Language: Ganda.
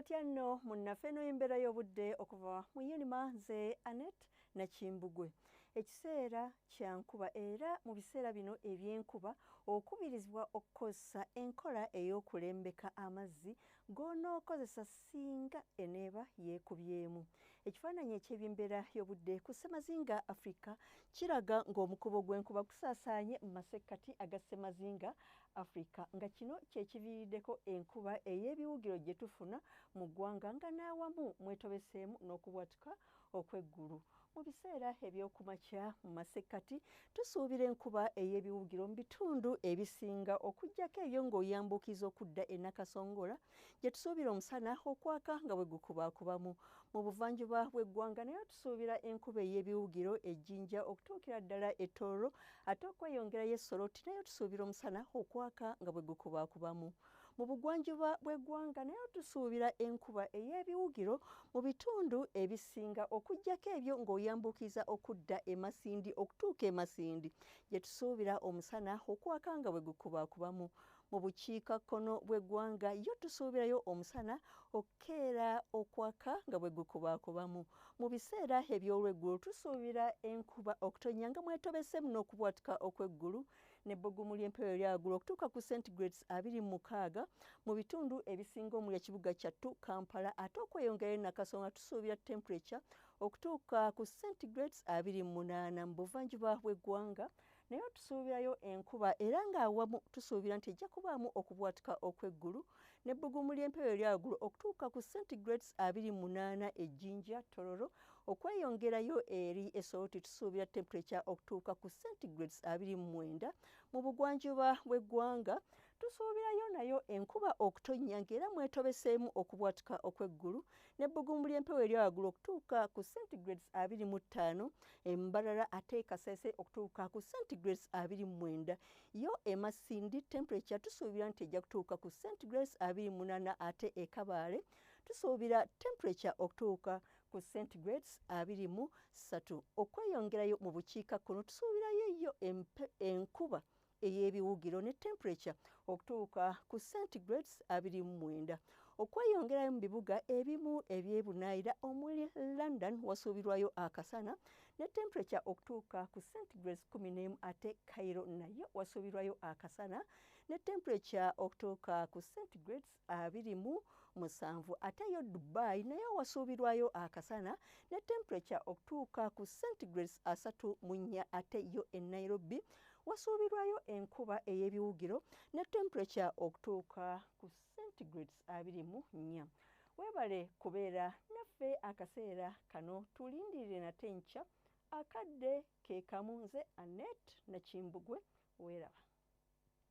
Otya nno munnaffe eno embeera y'obudde okuva mu UNMA, nze Annette Nakimbugwe. Ekiseera kya nkuba, era mu biseera bino eby'enkuba okubirizibwa okukozesa enkola ey'okulembeka amazzi g'onookozesa singa eneeba yeekubyemu. Ekifaananyi eky'ebyembeera y'obudde ku Ssemazinga Africa kiraga ng'omukubo gw'enkuba gusaasaanye mu masekkati aga Ssemazinga Africa, nga kino kye kiviiriddeko enkuba ey'ebiwugiro gye tufuna mu ggwanga, nga n'awamu mwetobeseemu n'okubwatuka okw'eggulu. Mu biseera ebyokumakya mu masekkati tusuubira enkuba ey'ebiwugiro mu bitundu ebisinga, okuggyako ebyo ng'oyambukiza okudda e Nakasongola gye tusuubira omusana okwaka nga bwe gukubaakubamu. Mu buvanjuba bw'eggwanga naye tusuubira enkuba ey'ebiwugiro ejjinja okutuukira ddala e Tooro, ate okweyongerayo e Soroti naye tusuubira omusana okwaka nga bwe gukubaakubamu. Mu bugwanjuba bw'eggwanga naye tusuubira enkuba ey'ebiwugiro mu bitundu ebisinga, okuggyako ebyo ng'oyambukiza okudda e Masindi okutuuka e Masindi gye tusuubira omusana okwaka nga bwe gukubaakubamu. Mu bukiikakkono bw'eggwanga yo tusuubirayo omusana okukeera okwaka nga bwe gukubaakubamu. Mu biseera eby'olweggulo tusuubira enkuba okutonnya nga mwetobeseemu n'okubwatuka okw'eggulu n'ebbugumu ly'empewo eryawaggulu okutuuka ku centigrades 26 mu bitundu ebisinga omuli ekibuga kyattu Kampala, ate okweyongerayo Nakasongola tusuubira temperature okutuuka ku centigrades 28. Mu buvanjuba bw'eggwanga naye tusuubirayo enkuba, era ng'awamu tusuubira nti ejja kubaamu okubwatuka okw'eggulu n'ebbugumu ly'empewo eryawaggulu okutuuka ku centigrades 28 ejjinja Tororo, okweyongerayo eri Esoroti tusuubira temperature okutuuka ku centigrades 29. Mu bugwanjuba bw'eggwanga tusuubirayo nayo enkuba okutonnya ng'era mwetobeseemu okubwatuka okw'eggulu n'ebbugumu ly'empewo eryawaggulu okutuuka ku centigrades 25 Embarara, ate Kasese okutuuka ku centigrades 29. Yo e Masindi temperature tusuubira nti ejja kutuuka ku centigrades 28, ate e Kabaale tusuubira temperature okutuuka ku centigrades 23. Okweyongerayo mu bukiikakkono tusuubirayo yo enkuba ey'ebiwugiro ne temperature okutuuka ku centigrades 29. Okweyongerayo mu bibuga ebimu eby'ebunaayira omuli London wasuubirwayo akasana ne temperature okutuuka ku centigrades 11, ate Cairo nayo wasuubirwayo akasana ne temperature okutuuka ku centigrades 27, ate yo Dubai nayo wasuubirwayo akasana ne temperature okutuuka ku centigrades 34, ate yo e Nairobi wasuubirwayo enkuba ey'ebiwugiro ne temperature okutuuka ku centigrades 24. Weebale kubeera naffe akaseera kano, tulindirire nate nkya akadde ke kamu. Nze Annette Nakimbugwe, weeraba.